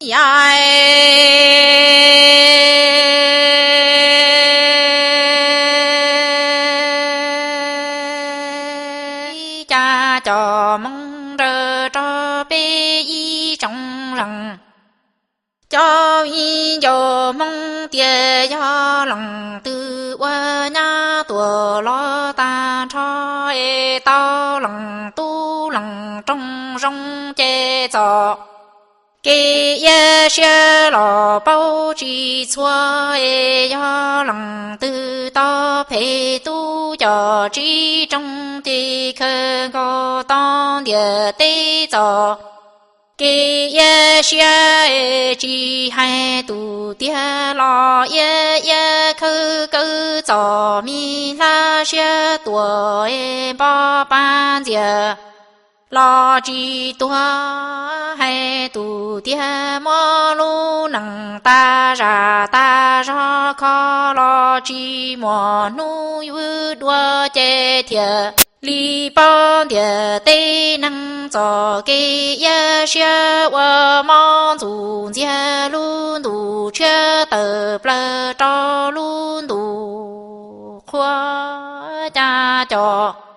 Yog cas cov Hmoob nrawm rau peb ib tsoom leej, cov viv ncaus Hmoob tias yog leej twg ua nyab tuam los tag nrho es tau leej tub leej rooj zoo ces txom kev iab siab los paub tsis txhua es yog leej twg tau phem tub cov tsib rooj ces khawb nkaus tau ntiaj teb txom kev iab siab es tsis hais tus tiag los iab iab khawb kawg txom me hlab siab tuam es npog pab ntxias los tsis tuag, hais tus tiag muab lub neej tag zam tag zog kho los tsis muaj hnub yuav dua ces thiaj li paub ntiaj teb neeg txom kev iab siab ua mob ntxuj ntxiag lub ntuj tshiab tawm plaws rau lub ntuj qhua cas cov